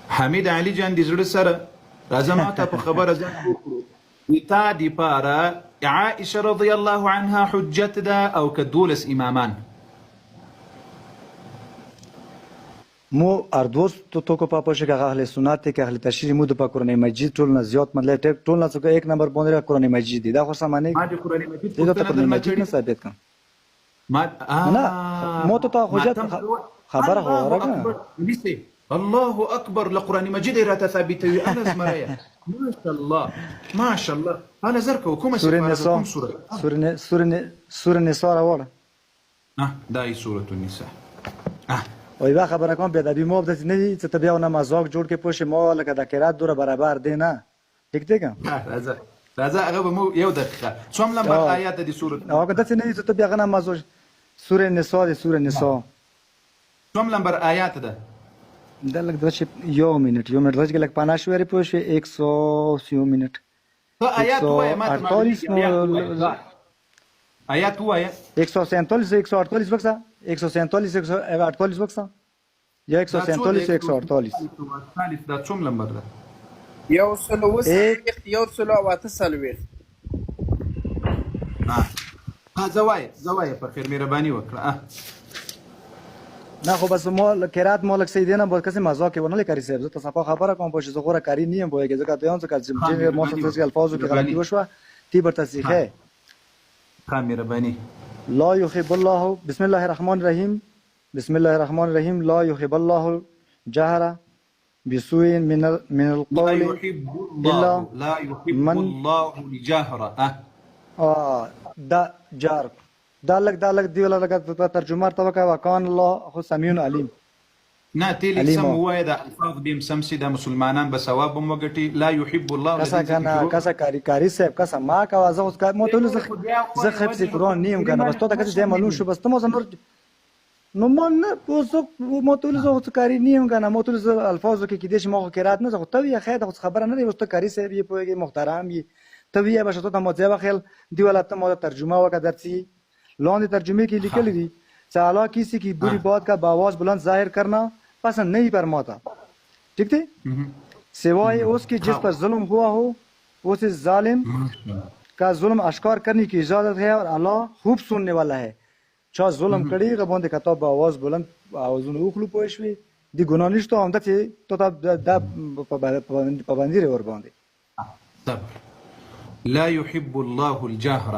حمید علي جان دې زړه سره راځه ما ته په خبره ځان پوه کړو. د تا د پاره عائشه رضی الله عنها حجت ده او که 12 امامان؟ مو اردوس تو توکو پا پوشه که اهل سنت که اهل تشریح مو د په قرآن مجید ټول نه زیات مطلب ټیک ټول نه څوک یک نمبر باندې قرآن مجید دی دا خو سمانه ما د قرآن مجید دی ته پوښتنه قرآن درنه مجید کړې نه ثابت کړم. ما نه مو ته تا حجت ماتم خبره خو الله وره کنه. اکبر نیسه الله اکبر له قرآن مجید یې راته ثابتوي اله زمریه ماشاءالله ماشاءالله اله زر کوه کومه سورې سپاره ده نساء کوم سورت؟ سورې نساء راوړه. دا یې سورة النساء. او یوه خبره کوم بې ادبي مو داسې نه وي چې ته بیا نه مذاق جوړ کې پوه شې ما لکه دا قرات دوره برابر دی نه ټیک دی که راځه راځه هغه به مو یو دقیقه څوم لمبر آیات د سورة او که داسې نه وي چې ته بیا هغه نه مذاق سورة نساء دی سورة نساء. څوم لمبر آیات ده؟ دا لږ داسې یو منټ یو منټ داسې لږ پناه شوی پوه شوې 100 یو منټ. ته آیات ووایه ماته معلومیږي آیات ووایه آیات ووایه. 147 148 وکسه 147 148 وکسه یا 147 148. دا څوم لمبر ده؟ 147 148. ها زه وایه زه وایه په خیر مهرباني وکړه. نه خو بس مو قرات مو لږ صحیح دی نه بس کسې مذاق یې ونه لري قاري صاحب زه ته صفا خبره کوم پوه شې زه غوره قاري نه یم پوهېږې ځکه ته یم ځکه چې مو څه څه الفاظو کې غلطي وشوه تی برته سیخه. ښه مهرباني. لا يحب الله بسم الله الرحمن الرحيم بسم الله الرحمن الرحيم لا يحب الله الجهر بسوء من من القول لا يحب الله لا يحب من الله الجهر دا جار دا لګ دا لګ دی ولا لګ ترجمه ورته وکړه وکان الله خو سميع عليم. نه تی لږ سم ووایه دا الفاظ به هم سم سي دا مسلمانان به ثواب هم وګټي لا يحب الله له کسا دې ځکه کنه شروع کسا کاری کاری صاحب کسا ما کوا زه اوس مو ته زه زه خپل قرآن نیم کنه بس تو ته کسا ځای معلوم شو بس ته مو نور نو ما نه اوس مو ته زه خو کاری نیم کنه مو ته زه الفاظو کې کېدې شي ما خو قرات نه زه خو ته ویه خیر ده خو خبره نه دی اوس ته کاری صاحب یې پوهېږې محترم یې ته ویه بشه ته ته مو ځای وخیل دی ولا ته مو ترجمه وکړه درڅي لاندې ترجمې کې لیکلي دي چې الله کسی کی بری بات کا باواز بلند ظاهر کرنا پسند نہیں فرماتا ٹھیک تھے سوائے اس کے جس پر ظلم ہوا ہو اسے ظالم کا ظلم اشکار کرنے کی اجازت ہے اور الله خوب سننے والا ہے چا ظلم کړي هغه باندې کتاب به اواز بلند اوازونه وخلو پوه شوې دی ګناه نشته همداسې تو ته دا پابندي ور باندې. صبر لا يحب الله الجهر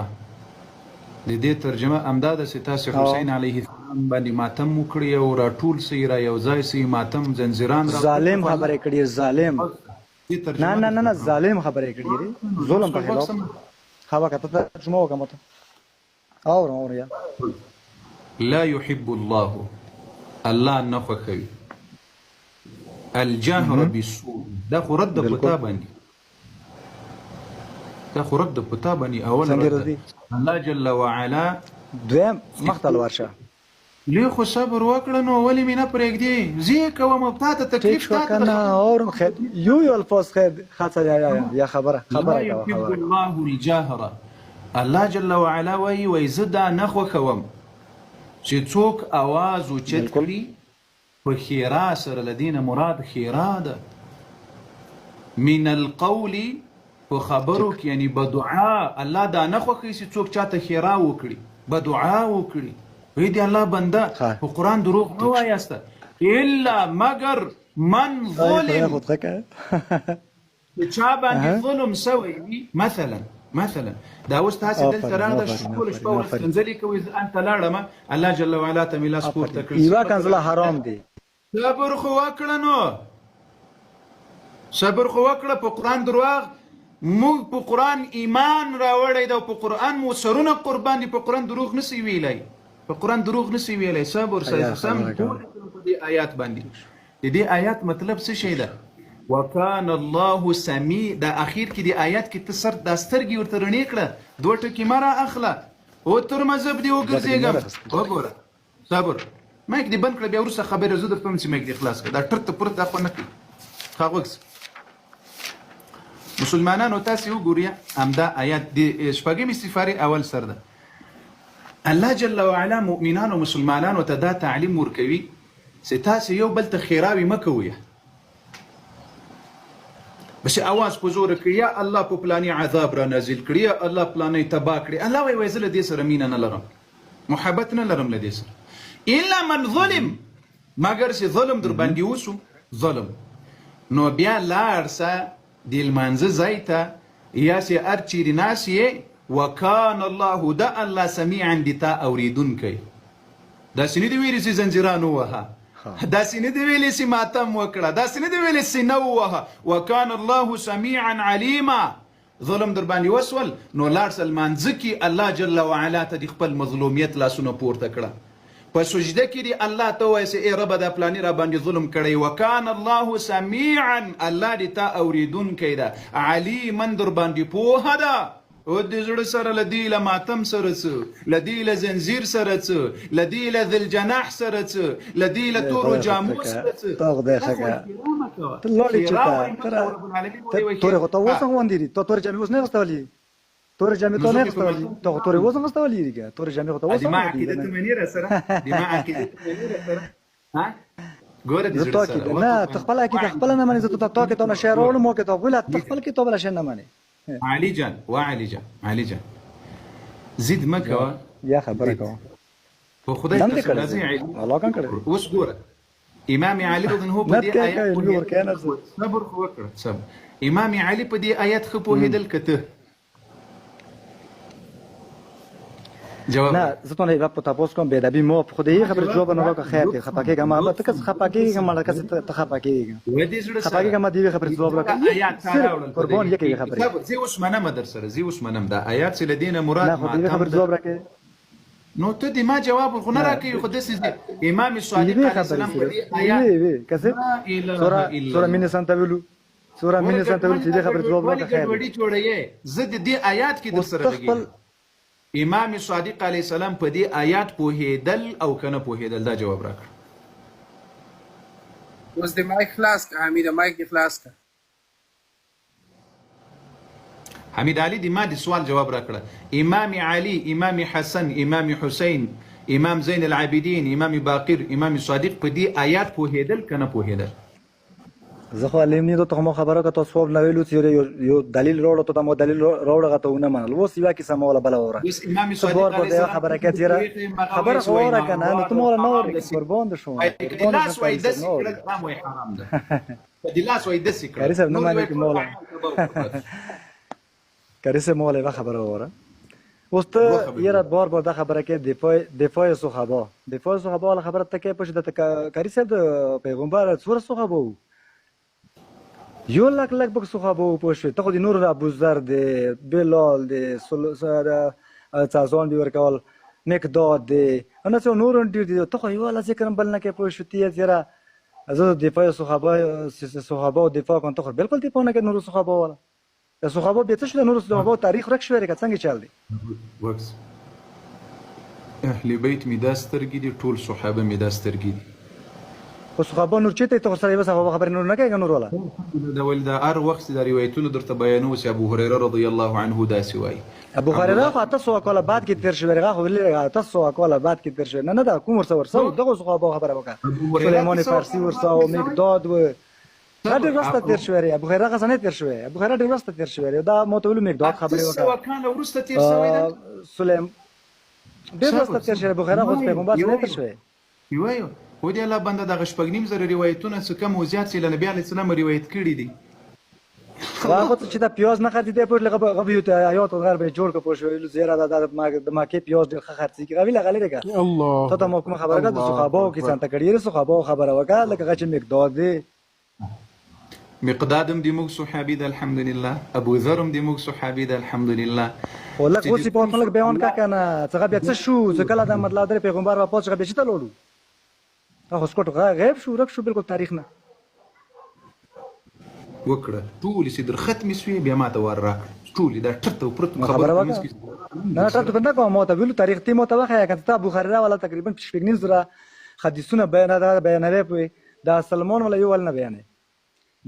د دې ترجمه همدا ده چې تاسې حسین علیه السلام باندې ماتم وکړي او راټول سئ را یو ځای سئ ماتم زنځیران را ظالم خبرې کړي ظالم نه نه نه نه ظالم خبرې کړي دي ظلم په خلاف خبره کته ترجمه وکم ته اورم اورم یا. لا يحب الله الله نه خوښوي الجهر بالسوء دا خو رد په تا باندې دا خو رد په تا باندې اول رد الله جل وعلا دویم مخته ورشه لږ خو صبر وکړه نو ولې مې نه پرېږدې زه یې کوم او تا ته ټیک تکلیف شو تا ته کنه اورم خیر یو یو الفاظ خیر خاصه یا یا یا خبره لا خبره کوه يحب خبره کوه. الله الجهر الله جل وعلا وایي وایي زه دا نه خوښوم چې څوک اواز اوچت بالکل کړي په ښېرا سره له دې نه مراد ښېرا ده من القول په خبرو ټیک کې یعنی بدعا الله دا نه خوښوي چې څوک چاته ښېرا وکړي بدعا وکړي وی دی الله بنده ښه په قرآن دروغ مه ټیک شو وایاست الا مګر من ای خدای ظلم خود ښه که چې چا باندې اها ظلم سوی وي مثلا مثلا دا اوس تاسې دلته آفرین راغله آفرین ټوله شپه آفرین ورځ آفرین کنځلې کوئ زه هلته لاړم الله جل وعلا ته مې لاس پورته آفرین کړ چې یوه صبر کنځله حرام دی. صبر خو وکړه نو صبر خو وکړه په قرآن درواغ موږ په قرآن ایمان راوړی ده او په قرآن مو سرونه قربان دي په قرآن دروغ نسی ویلی په قرآن دروغ نسی ویلی صبر یا سم خبره پوه کوه شوم په دې آیات باندې د دې آیات مطلب څه شی ده وکان الله سمیع دا اخیر کې د آیات کې ته سر دا سترګې ورته رڼې کړه دوه ټکي مه را اخله او تر مذهب دې دوه ټکي نه وګرځېږم راخستل. وګوره صبر مایک دې بند کړه بیا وروسته خبرې زه درته وایم چې مایک دې خلاص کړه دا ټرت پرت دا خو نه کوي ښه غوږ شه مسلمانانو تاسې وګورئ همدا آیات د شپږمې سفارې اول سر ده الله جل وعلا مؤمنانو مسلمانانو ته دا تعلیم ورکوي چې تاسې یو بل ته ښېراوې مه کوئ. بس اواز په زور کړي، یا الله په پلاني عذاب را نازل کړي، یا الله پلانی تباه کړي. الله وایي، وایي زه له دې سره مینه نه لرم، محبت نه لرم له دې سره. الا من ظلم، مګر چې ظلم در باندې وسو، ظلم نو بیا لاړ سه د لمانځه ځای ته یا چې هر چیرې ناست یې، وکان الله، د الله سمیعا د تا اوریدونکی. داسې نه دي ویلي چې زنځیران ووهه، داسې نه دي ویلي چې ماتم وکړه، داسې نه دي ویلي سینه ووهه. وکان الله سمیعا علیما. ظلم در باندې وسول نو لاړ سه لمانځه کې الله جل وعلا ته د خپل مظلومیت لاسونه پورته کړه، په سجده کې دې الله ته ووایه چې ای ربه دا پلاني را باندې ظلم کړی. وکان الله سمیعا، الله دې تا اوریدونکی ده، علیما در باندې پوهه ده. او د زړه سره له دې له ماتم سره څه، له دې له زنځیر سره څه، له دې له ذلجناح سره څه، له دې له تورو جامو سره څه. ته خدای ښه که ته لاړې چې ته تورې خو ته اوس هم غوندې دي، ته تورې جامې اوس نه اغوستولې، تورې جامې ته نه اغوستولې، ته خو تورې اوس هم اغوستولې دي که تورې جامې خو ته اوس هم ما عقیده ته منې را سره، د ما عقیده ته منې را سره. ها ګوره د زړه سره نه، ته خپل عقیده خپل نه منې. زه ته تا کې ته نه شی راوړم، مو کې ته غوله ته خپل کې ته بل شی نه منې. علي جان، وا علي جان، علي جان زید مه کوه، بیا خبره کوه په خدای قسم راځي. الله کان کړی. اوس ګوره امام علي رضی الله په دې آیت پوهېدل، صبر خو وکړه، صبر. امام علي په دې آیت ښه پوهېدل که ته؟ جواب نه، زه ته نه په تاسو کوم بے ادبی مو په خدای خبر جواب نه راکړه. خیر دی، خپه کېږم ما ته، که خپه کېږم ما که ته خپه کېږم، خپه کېږم ما دی خبر جواب راکړه. قربان یې خبره. زه اوس منم در سره، زه اوس منم دا آیات چې لدینه مراد نه، خو دې خبر جواب راکړه. نو ته دې ما جواب خو نه راکوي، خو داسې امام صادق علیه السلام په دې آیات وی وی کسه سورہ مینه سنت ویلو، سورہ مینه سنت ویلو چې دې خبر جواب راکړه. خیر وړي جوړیې، زه د دې آیات کې در سره لګیږم. امام صادق علیه السلام په دې آیات پوهېدل او کنه پوهېدل؟ دا جواب راکړه. اوس د مایک خلاص که حمیده، مایک دې خلاص که. حمید علي دی ما د سوال جواب راکړه. امام علي، امام حسن، امام حسین، امام زین العابدین، امام باقر، امام صادق په دې آیات پوهېدل کنه پوهېدل؟ زه خو علم نه ته مو خبره که تاسو نه ویلو چې یو دلیل راوړو، ته مو دلیل راوړه ته ونه منل. اوس یو کیسه مو ولا بل وره. اوس امام صادق علیه السلام خبره کې چیرې خبره خو وره کنه، نو ته مو نه ور قربان د شو. لاس وای دسې کړل، دا مو حرام ده. په دې لاس وای دسې کړل. کاری صاحب نه مانی کې مولا، کاری صاحب مولا یو خبره وره. اوس ته یاره بار بار دا خبره کې دفاع صحابه، دفاع صحابه ولا خبره ته کې پوښ د کاری صاحب د پیغمبر څوره صحابه وو؟ یو لک لک بک صحابه وو پوه شوې؟ ته خو د نور ابوذر دی، بلال دی، څازان دی ورکول، مقداد دی، نه څه نور ډېر دي. ته خو یو له ذکر بل نه کې پوه شوې؟ ته یې زه د دفاع صحابه او دفاع کوم، ته خو بالکل دفاع نه کې نور صحابه والا. د صحابه بیا څه شو؟ د نور صحابه تاریخ ورک شوی که څنګه چل دی؟ وکس اهل بیت می دا سترګې دي، ټول صحابه می دا سترګې دي. خو صحابه نور چیرته؟ ته سره یو صحابه خبرې نور نه کوي نور ولا. دا ول دا هر وخت دا روایتونه درته بیانو چې ابو هريره رضی الله عنه داسې وایي. ابو هريره خو 800 کاله بعد کې تیر شوی، هغه خو ویلي 800 کاله بعد کې تیر شوی. نه نه، دا کوم ورسره ورسره دغه صحابه خبره وکړه. سلیمان فارسی ورسره او مقداد و، دا ډېر وروسته تیر شوی. ابو هريره غزنه تیر شوی، ابو هريره ډېر وروسته تیر شوی. دا مو ته ویلو مقداد خبرې وکړه. 800 کاله وروسته تیر شوی ده. سلیم ډېر وروسته تیر شوی، ابو هريره خو پیغمبر نه تیر شوی. یو یو خو دې الله بنده دغه 7500 روایتونه څه کم او زیات چې له نبي علیه السلام روایت کړي دي. هغه څه چې دا پیاز نه خرڅېدی پوه شو، هغه یو حیات غر به جوړ کړ پوه شو. زیره دا د مکې پیاز ډېر ښه خرڅېږي. غوي لغلی دی که الله ته ته مو کومه خبره کړه د صحابو کې ځان ته کړې صحابو خبره وکړه، لکه هغه چې مقداد دی. مقداد هم د موږ صحابي ده الحمدلله، ابو ذر هم د موږ صحابي ده الحمدلله. خو لږ اوس یې په خلک بیان کړه که نه، څنګه بیا څه شو، څه کله دا مطلب دی پیغمبر وفات شو بیا چېرته لاړو؟ هغه سکوټ غیب شو، ورک شو بالکل تاریخ نه. وکړه ټولې چې در ختمې سوې بیا ماته ور راکړه ټولې دا ټرته او پرته خبره وکړه. نه ټرته نه کوم، ماته ویلو تاریخ تی ماته وښیه که ته ابو هريره والا تقریبا 7500 حدیثونه بیانوي پوه. دا سلمان ولا یو ول نه بیانوي،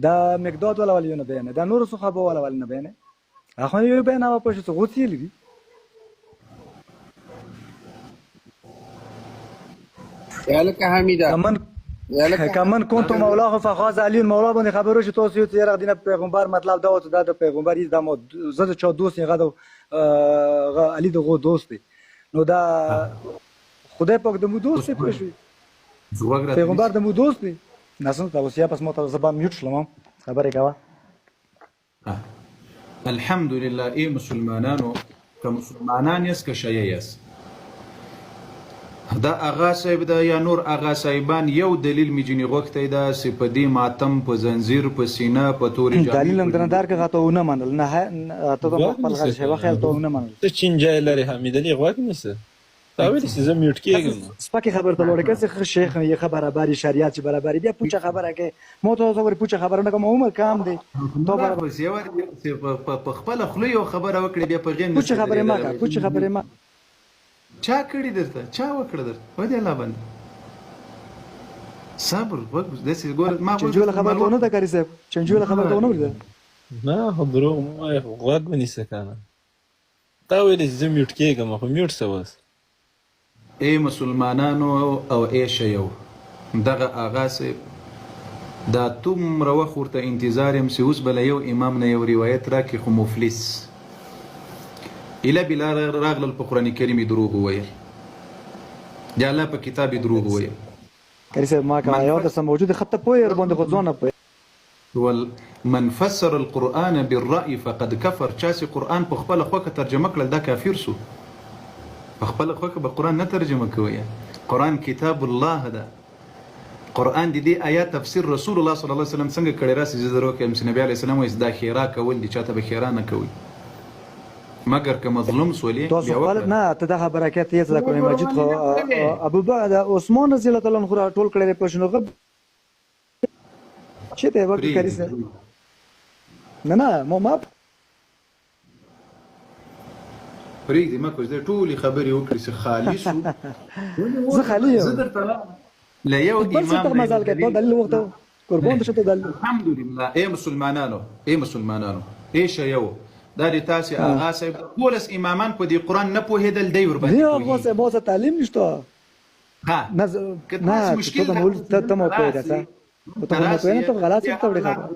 دا مقداد ولا ول یو نه بیانوي، دا نور صحابه ولا ول نه بیانوي. هغه یو بیانوه پوه شو څه غوڅ یې لري. لکه حمیده من یلکه کمن كنت مولاه فخاز علی مولا باندې خبرو شو تاسو یو څه دینه پیغمبر مطلب دا و چې دا د پیغمبر یې دا مو زه د چا دوست یم، هغه د هغه علی دغه دوست دی. نو دا خدای پاک د مو دوست دی، پوه شوې؟ غوږ راته پیغمبر نیسه. د مو دوست دی. نه ته اوس یا پس ما ته زبان میوټ شلم، خبرې کوه. الحمدلله. ای مسلمانانو، که مسلمانان یاست که شیعه یاست، دا اغا صاحب دا یا نور اغا صاحبان، یو دلیل می جنې غوښتی ده چې په دې ماتم، په زنځیر، په سینه، په تورې جامې، دلیل هم په درنه درکړه، ته ونه منل. نه ته د غوږ خپل نیسه غږ شوی کنه. خیال ته ونه منل. ته چینجی لرې حمید علي، غوږ نیسه. تا ویلي چې زه میوټ کېږم. سپکه خبر ته لوړ کسې ښه شیخ یې ښه برابرې شریعت چې برابرې بیا پوچه خبره کوي. ما ته اوس وګورې، پوچه خبره نه کوم، عمر کم دی تو نه برابر. خو یو چې په خپله خوله یو خبره وکړي بیا په غېم پوچه نشي خبرې ما درېدلی. کا، پوچه خبرې ما. چا کړي درته؟ چا وکړه درته؟ ودې الله بنده صبر وک، داسې ګوره ما غوږ چنجوله درته خبره ته معلوم نه ده کاری صاحب، چنجوله خبره ته ونه ولیده. نه خو دروغ مه وایه، خو غوږ ونیسه کنه. تا ویلي چې زه میوټ کېږم، خو میوټ څه اوس. ای مسلمانانو او ای شیو، دغه آغا صاحب دا دومره وخت ورته انتظار یم چې اوس به له یو امام نه یو روایت راکړي، خو مفلس اله بلا راغلل، په قرآن کریم یې دروغ وویل، د الله په کتاب یې دروغ وویل. کاری صاحب ما کا من یو در سم موجود خط پوی ور باندې خو ځان نه پوی. ول من فسر القرآن بالرأي فقد كفر. چا چې قرآن په خپله خوښه ترجمه کړل دا کافر سو. په خپله خوښه به قرآن نه ترجمه کوي، قرآن کتاب الله ده. قرآن د دې آیات تفسیر رسول الله صلی الله علیه وسلم څنګه کړی؟ راسي زه در وکړم چې نبی علیه السلام وایي دا ښېرا کول دي، چاته به ښېرا نه کوي مګر که مظلوم سولې تاسو بیا خپل وکړه. نه ته دا خبره کې ته د قرآن مجید خو ابو بکر د عثمان رضی الله تعالی عنہ خو ټول کړی په شنو غب چې ته وکړ کاری پرېږدي صاحب. نه نه ما ما پرېږدي مه کوه، ټولې خبرې وکړي چې خالي سو. زه خالی زه یم. درته له یو بل څه امام ته نه یو مزال کې ته دلیل دلیل وخت قربان شه ته دلیل. الحمدلله. ای مسلمانانو، ای مسلمانانو، ای شیعو، دا د تاسې آغا صاحب 12 امامان په دې قرآن نه پوهېدل، دی ورباندې دی هغه پوهېږي. څه ما څه تعلیم نشته. ها نه که نه تاسې ته مشکل ته مول ته ته مو پوهې ده راسي ته ته مو پوهې نه ته غلط څه ته وړي خبره.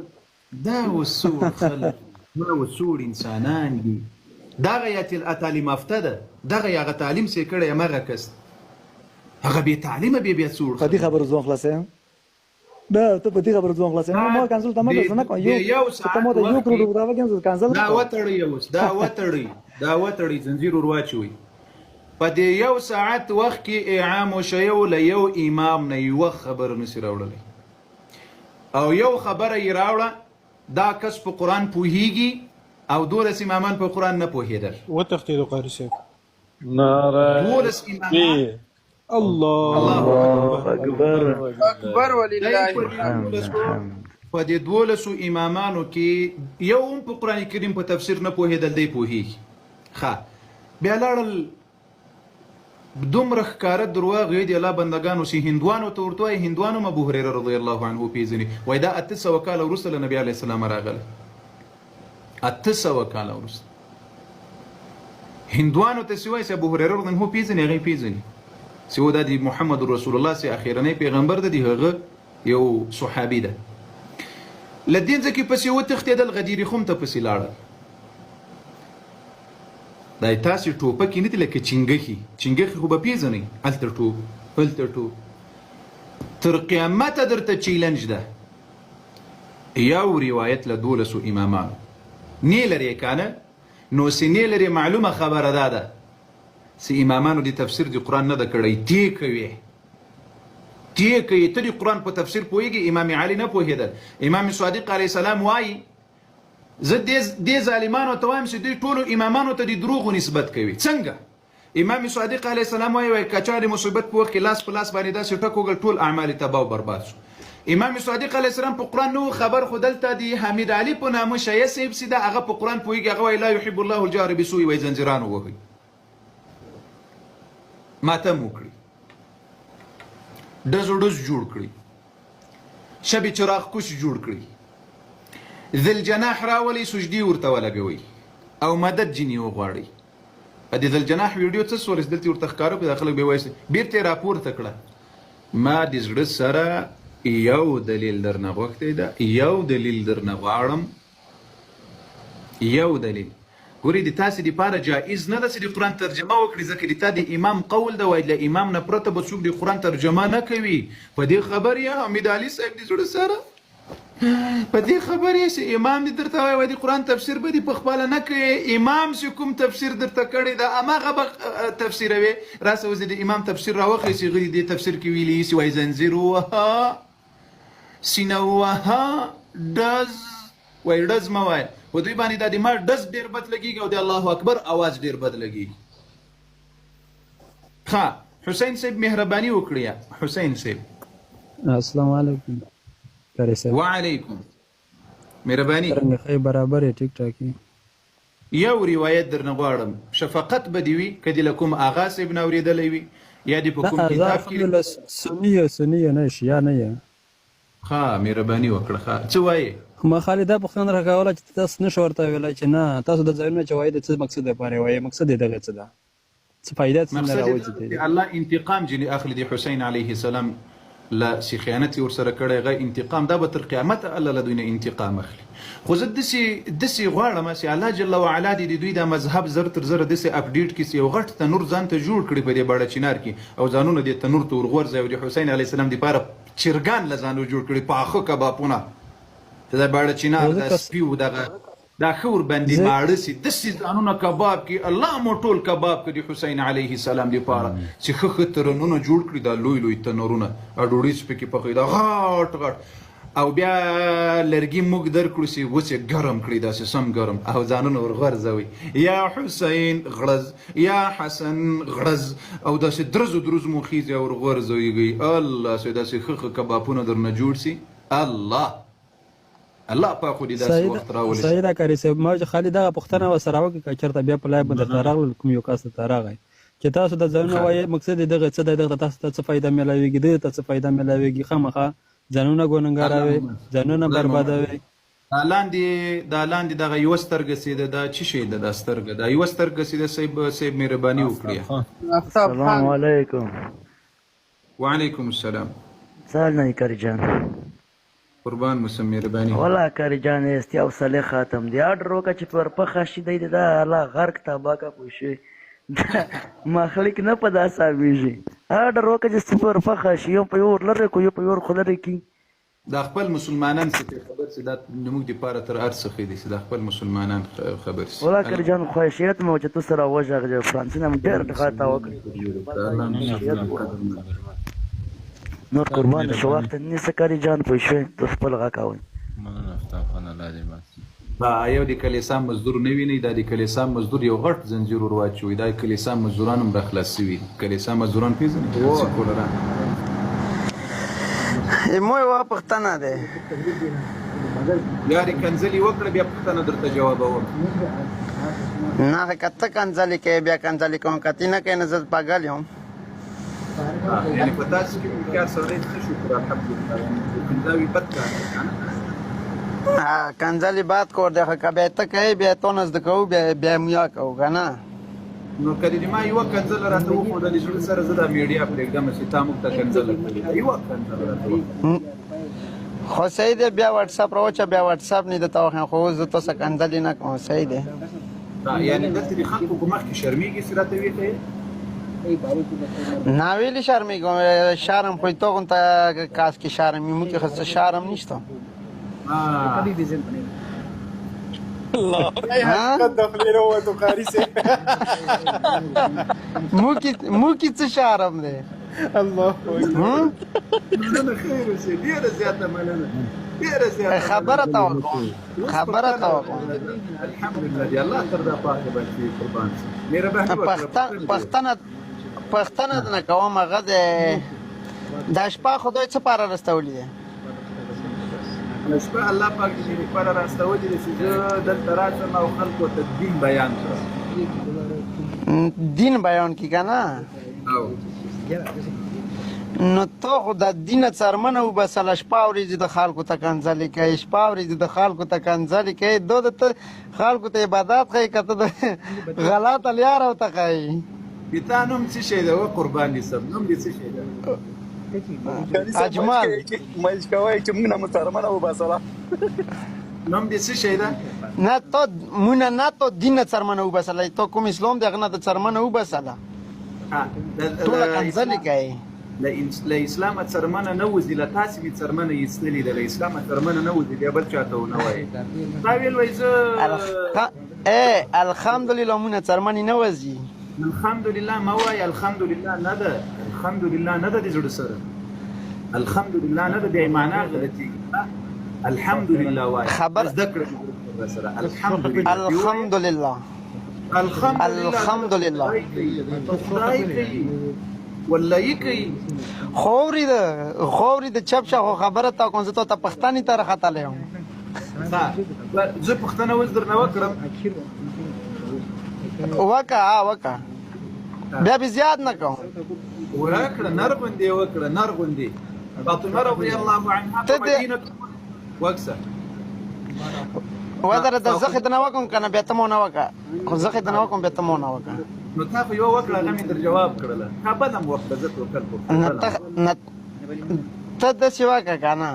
دا اوس سوړ خلک، دا اوس سوړ انسانان دي. دغه یا تعلیم یافته ده، دغه یا هغه تعلیم څه کړی هماغه کس، هغه بې تعلیمه بیا بیا سوړ په دې خلک. خبرو ځان خلاصوم نه ته په دې خبرو ځان خلاصوم. ما کنسل ته ما زه نه کوم د یو یو ته ساعت ما ته یو وخت کروڑ کې راوړه کنسل کنسل دا نه کوم. وتړئ اوس، دا وتړئ، دا وتړئ، زنځیر ور واچوئ. په دې یو ساعت وخت کې عامو شیعو له یو امام نه یوه خبره نسي راوړلی، او یو خبره یې راوړه دا کس په قرآن پوهیږي او 12 امامان په قرآن نه پوهېدل. وتښتېدو قاري صاحب. ناره 12 امامان. تکبیر. الله الله اکبر. اکبر. اکبر دی ولله په دې الحمد. دولسو په دې 12 امامانو کې یو هم په قرآن کریم په تفسیر نه پوهېدل، دی پوهیږي. ښه بیا لاړل دومره ښکاره درواغ ویې دي الله بندګانو چې هندوانو ته ورته وایي، هندوانو هم ابو هریره رضی الله عنه پېژني، وایي دا 800 کاله وروسته له نبي علیه السلام راغلی، 800 کاله وروسته. هندوانو ته چې وایي چې ابو هریره رضی الله عنه پېژني، هغه یې پېژني چې و دا د محمد رسول الله چې اخرنی پیغمبر ده، د هغه یو صحابي ده. له دې ځکه پسې وتښتېدل، غدیر خم ته پسې لاړل. دا تاسې ټوپکې نه دي لکه چنګښې، چنګښې خو به پېژنئ، هلته ټوپ هلته ټوپ، تر قیامته درته چیلنج ده. یو روایت له 12 امامانو نې لرې که نه، نو چې نې لرې معلومه خبره دا ده چې امامانو د تفسیر د قرآن نه ده کړی. تې کوې تې کوې، ته د قرآن په تفسیر پوهېږې؟ امام علي نه پوهېدل. امام صادق علیه السلام وایي زه دې ظالمانو ته وایم چې دوی ټولو امامانو ته د دروغو نسبت کوي. څنګه؟ امام صادق علیه السلام وایي، وایي که چا د مصیبت په وخت کې لاس په لاس باندې داسې ټک وکړ، ټول اعمال یې تباه او برباد شو. امام صادق علیه السلام په قرآن نه و خبر، خو دلته د حمید علي په نامه شیعه صاحب چې ده هغه په قرآن پوهېږي، هغه وایي لا یحب الله الجهر بسوء، وایي زنځیران ووهئ، ماتم وکړي، ډز ډز جوړ کړي، شب چراغ کش جوړ کړي، ذلجناح راولي، سجدي ورته ولګوي او مدد جنې وغواړي. په دې ذلجناح ویډیو څه سول چې دلته ورته ښکاره کړو، دا خلک به وایي بیرته یې راپورته کړه. ما د زړه سره یو دلیل درنه غوښتی ده، یو دلیل درنه غواړم، یو دلیل. ګوري د تاسې دپاره جائز نه ده چې د قرآن ترجمه وکړي، ځکه د تا د امام قول ده، وایي له امام نه پرته به څوک د قرآن ترجمه نه کوي. په دې خبر یې حمید علي صاحب د زړه سره په دې خبر یې چې امام دې درته وایي، وایي د قرآن تفسیر به دې په خپله نه کوې، امام چې کوم تفسیر درته کړی ده هماغه به تفسیروې. راسه اوس د امام تفسیر راوښیې چې هغه دې تفسیر کې ویلي چې وایي زنځیر ووهه، سینه ووهه، ډز وایي، ډز مه وایه. په دوی باندې دا د ما ډز ډېر بد لګېږي او د الله اکبر اواز ډېر بد لګېږي. ښه حسین صاحب مهرباني وکړئ. حسین صاحب السلام علیکم قاری صاحب. وعلیکم، مهرباني. څرنګه ښه یې؟ برابر یې؟ ټیک ټاک یې؟ یو روایت درنه غواړم، شفقت به دې وي که دې له کوم آغا صاحب نه اورېدلی وي یا دې په نه کوم زه کتاب کې. الحمدلله سني یم، سني یم، نه شیعه نه یم. ښه مهرباني وکړه. ښه څه وایې؟ ما خالي دا پوښتنه درخه کوله چې تاسو نه شو ورته ویلای چې نه تاسو د ځایونه چې وایي د څه مقصد لپاره وایي، مقصد یې دغه څه ده، څه فایده څه نه مقصد یې راوځي دا ده دی. چې الله انتقام ځینې اخلي د حسین علیه السلام له چې خیانت یې ورسره کړی، هغه انتقام دا به تر قیامته الله له دوی نه انتقام اخلي. خو زه داسې داسې غواړم چې الله جل وعلا دې د دوی دا مذهب زر تر زره داسې اپډیټ کړي چې یو غټ تنور ځان ته جوړ کړي په دې باړه چنار کې او ځانونه دې تنور ته ورغورځوي او د حسین علیه السلام دپاره چرګان له ځانو جوړ کړي، پاخه کبابونه چې دا باړه چنار خو زه دا کس سپي و دغه دا ښه ورباندې زه ماړه سي، داسې ځانونه کباب کړي، الله مو ټول کباب کړي د حسین علیه السلام دپاره چې ښه ښه ترنونه جوړ کړي، دا لوی لوی تنورونه او ډوډۍ چې پکې پخوي دا غټ غټ، او بیا لرګي موږ درکړو چې اوس یې ګرم کړي داسې سم ګرم او ځانونه ورغورځوي، یا حسین غړز، یا حسن غړز، او داسې درزو درز مو خیزي او ورغورځوي. الله چې داسې ښه ښه کبابونه درنه جوړ سي. الله الله پاک خو دې داسې سعید وخت راولي. سعید قاری صاحب ما چې خالي دغه پوښتنه ورسره وکړه که چېرته بیا په لای باندې درته راغلل کوم یو کس درته راغی چې تاسو د ځانونه وایي مقصد یې دغه څه دی، دغه تاسو ته څه فایده میلاویږي، دغه ته څه فایده میلاویږي، خامخا ځانونه ګنهګاروي، ځانونه بربادوي. دا لاندې دا لاندې دغه یوه سترګه چې ده دا څه شی ده؟ دا سترګه دا یوه سترګه چې ده صاحب صاحب مهرباني وکړي. آفتاب السلام خان. علیکم. وعلیکم السلام. څال نه کاری جان. قربان مو سم مهرباني. ولا کاری جان استی او صالح خاتم دی آرډر وکړه چې پر پخه شي دی دا الله غرق تبا کا پوه شي مخلیک نه په دا حسابېږي. آرډر وکړه چې پر پخه شي، یو په یو ور لرې کو یو په یو ور خو لرې کی. دا خپل مسلمانان څه پرې خبر سي، دا زموږ دپاره تر هر څه ښه دي چې دا خپل مسلمانان خبر سي. ولا کاری جان خواهشیت مې و چې ته سره وغږېږې، فرانسې نه مې ډېر غاته وکړې. نور قربان شو وخت نیسه کاری جان پوه شوې، ته خپل غږ کوئ. مننه آفتاب خان، الله دې باسي. دا یو د کلیسا مزدور نه وینئ، دا د کلیسا مزدور یو غټ زنځیر ور واچوي. دا کلیسا مزدوران هم را خلاص سوي دي. کلیسا مزدوران پېژنئ؟ سیکولران. مو یوه پوښتنه ده. یاري کنځلې وکړه بیا پوښتنه درته جوابوم. نه که ته کنځلې کوې بیا کنځلې کوم، که ته نه کوې نو زه پاګل یم. یعنې په تاسو کې هوښیار سړی څه شکر الحمدلله، کنځاوي بد کار دی که نه؟ کنځلې بد کور دی، خو که بیا ته کوې بیا تو نه زده کوو، بیا میا کوو که نه. نو که دې ما یوه کنځله راته وښوده د زړه سره زه دا میډیا پرېږدم چې تا موږ ته کنځله کړې ده، یوه کنځله راته وښوده. خو صحیح دی، بیا واتساپ راوچه، بیا واتساپ نه درته وښیم، خو اوس زه تا سره کنځلې نه کوم. صحیح دی. یعنې دلته د خلکو په مخ کې شرمېږي چې راته ویې؟ نه ویلې شرمېږم، شرم خو ته غونته کاس کې شرم یې، موږ کې خو څه شرم نشته. الله حقیقت د خولې راووتو قاري صاحب. موږ کې څه شرم دی؟ الله اکبر. مننه، خیر اوسې، ډېره زیاته مننه، ډېره زیاته. خبره ته وکړم، خبره ته وکړم. الحمدلله دی الله تر دا پاکه بچي قربان سي. مهرباني وکړه. پښتنه پښتنه نه کوم، هغه د دا شپه خدای څه پاره راستولې ده؟ شپه الله پاک دې لپاره راستولې ده چې زه دلته راشم او خلکو ته دین بیان کړم. دین بیان کی که نه؟ نو ته خو د دینه څرمنه وباسله، شپه ورځې د خلکو ته کنځلې کوې، شپه ورځې د خلکو ته کنځلې کوې، دو د ته خلکو ته عبادت ښیې که ته د غلطه لیاره ورته ښیې؟ د تا نوم څه شی دی؟ وه قربان دې سم، نوم دې څه شی دی؟ اجمل مج کوي چې موږ نه مسلمانه وباسله. نوم دې څه شی ده؟ نه ته مونږ نه ته دین نه څرمنه وباسله، ته کوم اسلام دی هغه نه ته څرمنه وباسله. ټوله کنځلې کوي. له اسلامه څرمنه نه وځي، له تاسې مې څرمنه ایستلې ده. له اسلامه څرمنه نه وځي، بیا بل چاته ونه وایې. تا ویل وای زه ای الحمدلله مونږ څرمنې نه وځي. الحمدلله مه وایه، الحمدلله نه ده، الحمدلله نه ده د زړه سره، الحمدلله نه ده، بیا یې معنا غلطېږي. الحمدلله وایه، خبر زده کړه سره الحمدلله. الحمدلله الحمدلله. خدای کوي والله کوي. خوري ده خوري د چپ شه، خو خبره تا کوم، زه ته پښتني ته راختلی یم. زه پښتنه اوس درنه وکړم. وکه ها وکه، بیا به زیات نه کوم. وکړه نر غوندې وکړه، نر غوندې. فاطمه رضی الله عنها په مدینه وکسه وزره د زخه د نه وکم کنه، بیا ته مو نه وکه، خو زخه د نه وکم بیا ته مو نه وکه. نو تا خو یو وکړه، هغه مې در جواب کړله. تا بل هم وکړه، زه توکل کوم. نه ته نه ته داسې وکه که نه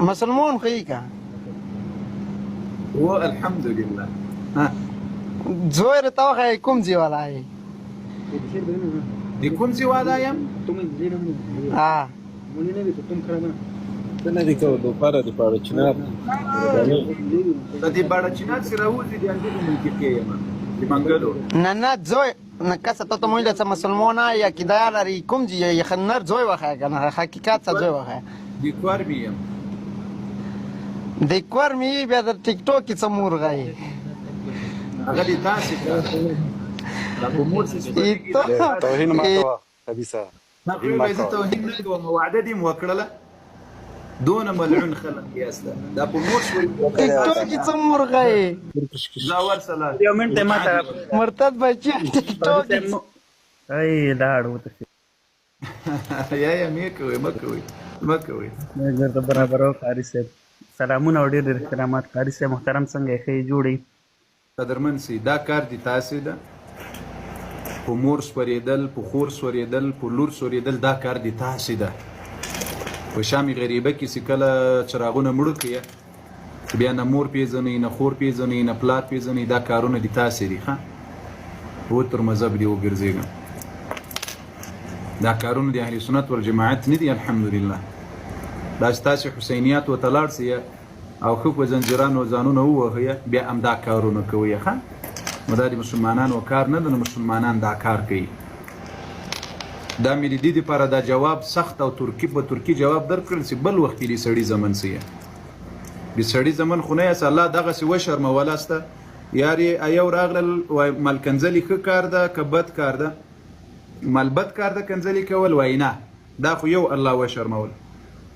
مسلمان خو یې که و الحمدلله. زوی راته وښایه کوم ځای والا یې؟ د کوم ځای والا یم؟ ها څه نه دي کوو، دوپاره د پاړه چنار. د دې باړه چنار چې راوځي د همدغې منطقې یم، د منګلو. نه نه زوی نه کسه ته ته موږ څه مسلمان یا عقیده لري، کوم ځای یې؟ نر زوی وښایه که نه، حقیقت څه زوی وښایه. د کورمې یم. د کورمې بیا د ټیک ټاک کې څه مورغی هغه دې تاسې کار دا په مور څه سپرېږي. توهین مه کوه خبیثه. ما خو ویل زه توهین نه کوم، وعده دې مو وکړله. دونه ملعون خلک یاست، دا په مور شوي. ټیک ټاک کې څه مورغی ځه ورسله یو منټ ما ته مرتد بچی ټیک ټاک کې. ای لاړ وتښتېد. یا یا مې کوي، مه کوئ مه کوئ. درته برابرو قاري صاحب سلامونه او ډېر ډېر احترامات. قاري صاحب محترم څنګه یې؟ ښه یې جوړ یې؟ قدرمن سي، دا کار دي تاسې ده، په مور سورېدل، په خور سورېدل، په لور سورېدل، دا کار دي تاسې ده. په شام غریبه کې چې کله څراغونه مړه کړي، بیا نه مور پیژنئ، نه خور پیژنئ، نه پلار پیژنئ، دا کارونه دي تاسې دي. ښه و تر مذهب دې وګرځېږم، دا کارونه د اهل سنت والجماعت نه دي. الحمدلله دا چې تاسې حسینیات ورته لاړ سئ او ښه په زنځیرانو ځانونه ووهئ، بیا هم دا کارونه کوئ. ښه نو دا د مسلمانانو کار نه ده، نو مسلمانان دا کار کوي. دا مې د دې لپاره دا جواب سخت او ترکي په ترکي جواب درکړل چې بل وخت کې د سړي زمن سي، د سړي زمن خو نه یاست. الله دغسې وشرمولاسته یار یې. ایو راغلل وای مال کنځلې ښه کار ده که بد کار ده؟ مال بد کار ده کنځلې کول؟ وای نه، دا خو یو الله وشرمول،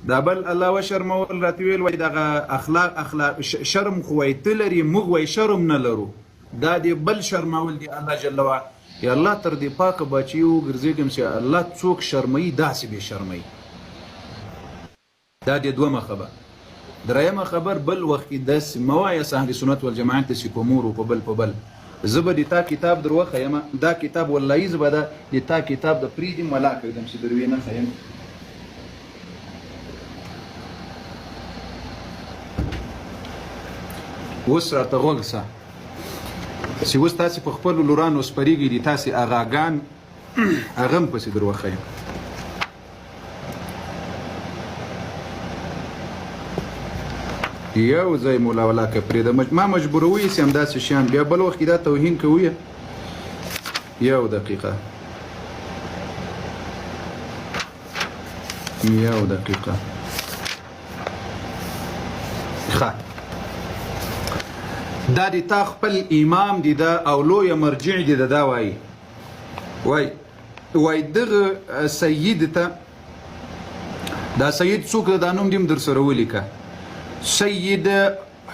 دا بل الله وشرمول. راته ویل وای دغه اخلاق اخلاق شرم خو وای ته لري، موږ وای شرم نه لرو. دا دې بل شرمول دی الله جل وعلا. یا الله تر دې پاکه بچي وګرځېږم چې الله څوک شرموي داسې به شرموي. دا دې دومه خبر. درېیمه خبر، بل وخت کې داسې مه وایه اهل سنت والجماعت چې په مور او په بل په بل. زه به د تا کتاب در وښیم، دا کتاب والله زه به دا د تا کتاب د پرېږدم ولا کېږدم چې در ویې نه ښیم. اوس راته غوږ سه چې اوس تاسې په خپلو لورانو سپرېږئ، دي تاسې اغاګان هغه هم پسې در وښیم. یو ځای مولا ولا که پرېږده، ما مجبوروي چې همداسې شیان بیا بل وخت کې دا توهین کوي. یو دقیقه، یو دقیقه. ښه دا د تا خپل امام دی دا او لوی مرجع دی دا وایي وای وای دغه سید ته، دا سید څوک ده؟ دا نوم دې هم در سره ولیکه، سید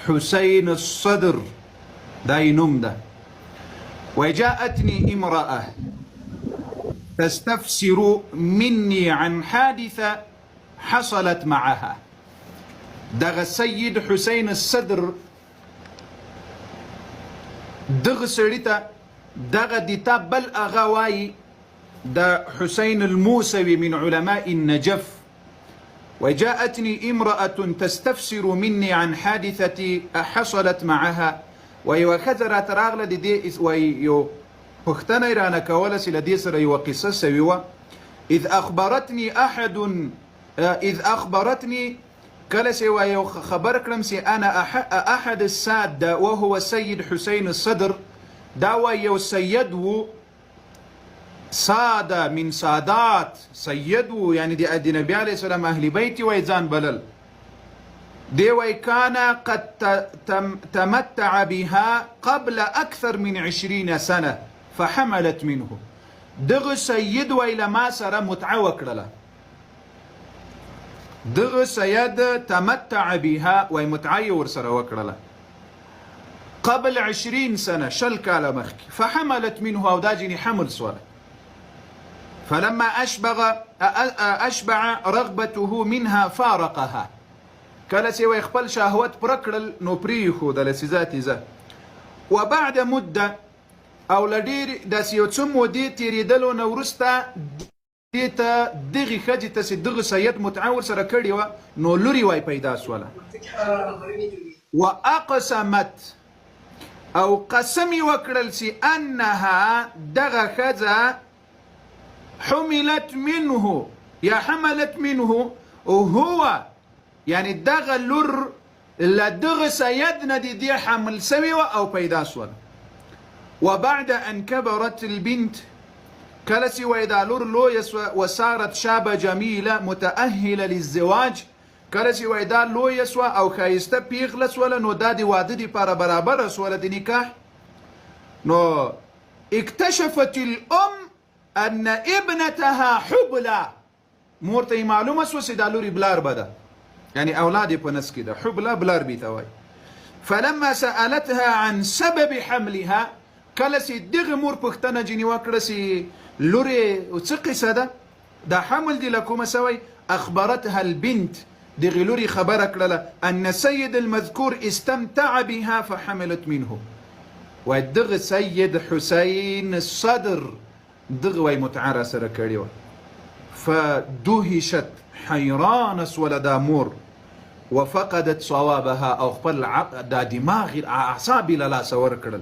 حسین الصدر دا یې نوم ده. وای جاءتني امرأة تستفسر مني عن حادثة حصلت معها. دغه سید حسین الصدر دغه سړي ته دغه د تا بل اغا وایي د حسین الموسوي من علماء النجف وجاءتني امرأة تستفسر مني عن حادثة حصلت معها وایي یوه ښځه راته راغله د دې وایي یو پوښتنه یې رانه کوله چې له دې سره یوه قصه سوې وه اذ اخبرتني احد اذ اخبرتني کله چې وایي یو خبر کړم چې انا احد الساده وهو سید حسین الصدر دا وایي یو سید وو ساده من سادات سید وو یعنی د نبی علیه السلام اهل بیت وای ځان بلل دی وای کان قد تمتع بها قبل اکثر من 20 سنه فحملت منه دغه سید وای له ما سره متعه وکړله دغه سید تمتع بها وای متعه یې ورسره وکړله قبل 20 سنه 20 کاله مخکې فحملت منه او دا جنې حمل سوله فلما اشبغ اشبع رغبته منها فارقها کله چې وای خپل شهوت پر کړل نو پرې ښودله چې ځه تې ځه وبعد مده او له ډېرې داسې یو څه مودې تېرېدلو نه وروسته دې ته دغې ښځې ته چې دغه سید متعه ورسره کړې وه نو لور یې وای پیدا سوله واقسمت او قسم یې وکړل چې انها دغه ښځه حملت منه یا حملت منه هو یعنی دغه لور له دغه سید نه د دې حمل سوې وه او پیدا سوله. وبعد ان کبرت البنت کله چې وای دا لور لویه سوه وصارت شابه جمیله متأهله للزواج کله چې وای دا لویه سوه او ښایسته پیغله سوله نو دا د واده دپاره برابره سوله د نکاح نو اکتشفت الام ان ابنتها حبلا مور ته یې معلومه سوه چې دا لور یې بلاربه ده یعنی اولاد یې په نس کې ده حبله بلاربي ته وایي فلما سألتها عن سبب حملها کله چې دغه مور پوښتنه جنې وکړه چې لورې څه قصه ده دا حمل دې له کومه سوی اخبرتها البنت دغې لورې خبره کړله ان سید المذکور استمتع بها فحملت منه وای دغه سید حسین صدر دغه وای متعه راسره کړې وه فدهشت حیرانه سوله دا مور وفقدت صوابها او خپل دا دماغ اعصاب یې له لاسه ورکړل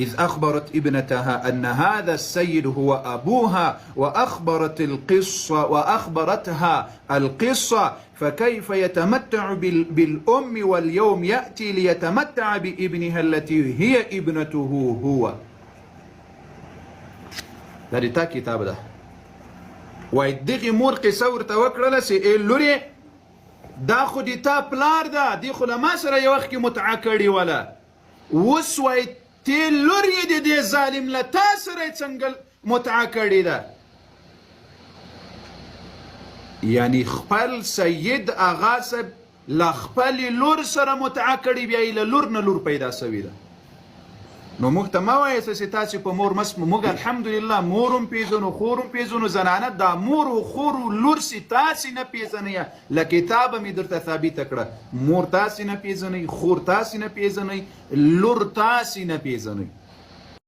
اذ اخبرت ابنتها ان هذا السيد هو ابوها واخبرت القصه واخبرتها القصه فكيف يتمتع بالام واليوم ياتي ليتمتع بابنها التي هي ابنته هو دا د تا کتاب ده وای دغه مور قصه ورته وکړله چې ای لورې دا خو د تا پلار ده دی خو له ما سره یو وخت کې متعه کړې وله اوس وای تی لور یې د دې ظالم له تا سره یې څنګه متعه کړې ده یعنی خپل سید آغا صاحب له خپلې لور سره متعه کړې بیا یې له لور نه لور پیدا سوې ده نو موږ ته مه وایاست چې تاسې په مور مس موږ الحمدلله مور هم پیژنو خور هم پیژنو زنانه دا مور او خور او لور سي تاسې نه پیژنئ له کتابه مې درته ثابته کړه مور تاسې نه پیژنئ خور تاسې نه پیژنئ لور تاسې نه پیژنئ.